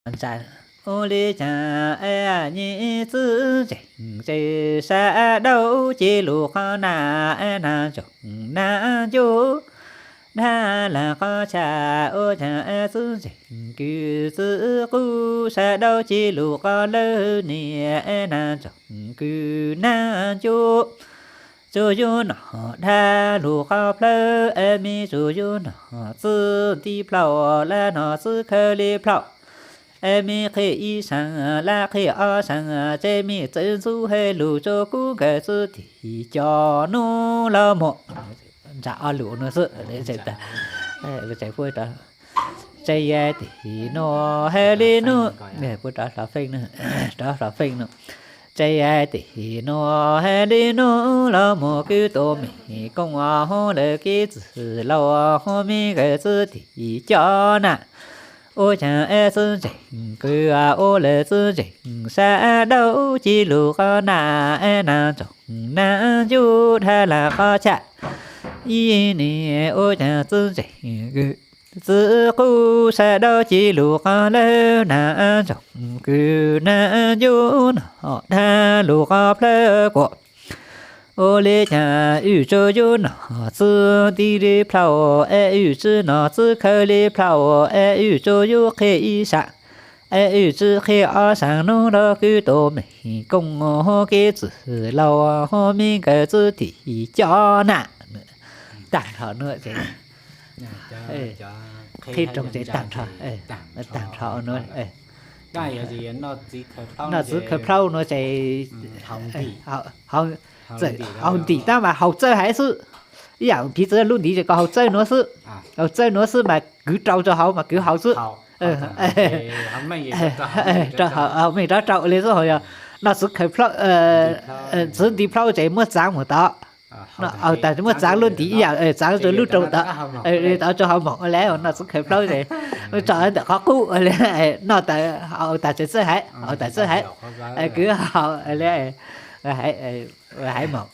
Ua li cas es nyiam txiv ntseeg ces sab daub ci lus qhov na, nas ntsoog nas ncu dhab las qhov tshaj. Ua cas txiv ntseeg kws txiv qub sab daub ci lus qhov lawv niam, nas ntsoog kws nas ncu tsuas yug nom dhab lus qhov plawv, es me tsuas yug nom txiv nti plhaub, lab nom txiv khaws li plhaub, es me qhia ib sab, lab qhia ob sab, ces me txawm ntxub hais lus rau kuv nkawd txiv tim cov nub los mus. Ntsa ob lus no xwb. Ces tim nuav hais li nuav, rov hlo feej no, tim nuav hais li nuav los mus kwv tus me kooj hub lawv kev txwm laus hub me nkawd txiv tim cov na. Ua cas es txiv ntseeg kws ua lawv txiv ntseeg sab daub ci lus qhov na, nas ntsoog nas ncu dhab las qhov tshaj. Ib nim ua cas txiv ntseeg kws txiv qub sab daub ci lus qhov lawv, nas ntsoog kws nas ncu nom dhab lus qhov plawv kuas. Ua li cas wb tsuas yug nom txiv nti li plhaub, es wb tsi nom txiv khaws li plhaub, es wb tsuas yug qhia ib sab, es wb tsi qhia ob sab nuav los kwv tus me kooj hub kev txwm laus hub me nkawd txiv tim cov na. Tag nrho nuav ces qhib rooj ces tag nrho, tag nrho nuav. Noj txiv khaws plhaub nuav ces haus ntim tab mas haus txawj haiv xwb. Ib yam piv txwv lub ntiv ces koj haus txawj nuav xwb, haus txawj nuav xwb mas kwv rau rau hauv mas kwv haus xwb. Haus meej rov rau li xwb. Ho yog noj txiv khaws plhaub, txiv nti plhaub ces muab txaav mus tod. Muab txaav lub ntiv ib yam, txaav rau lub rau tod, tod rau hauv moom le. Noj txiv khaws plhaub ces tso ntawm qhov qub le, noj tas, haus tas txawj haiv, haus tas txawj haiv, kwv haus le, haiv moom.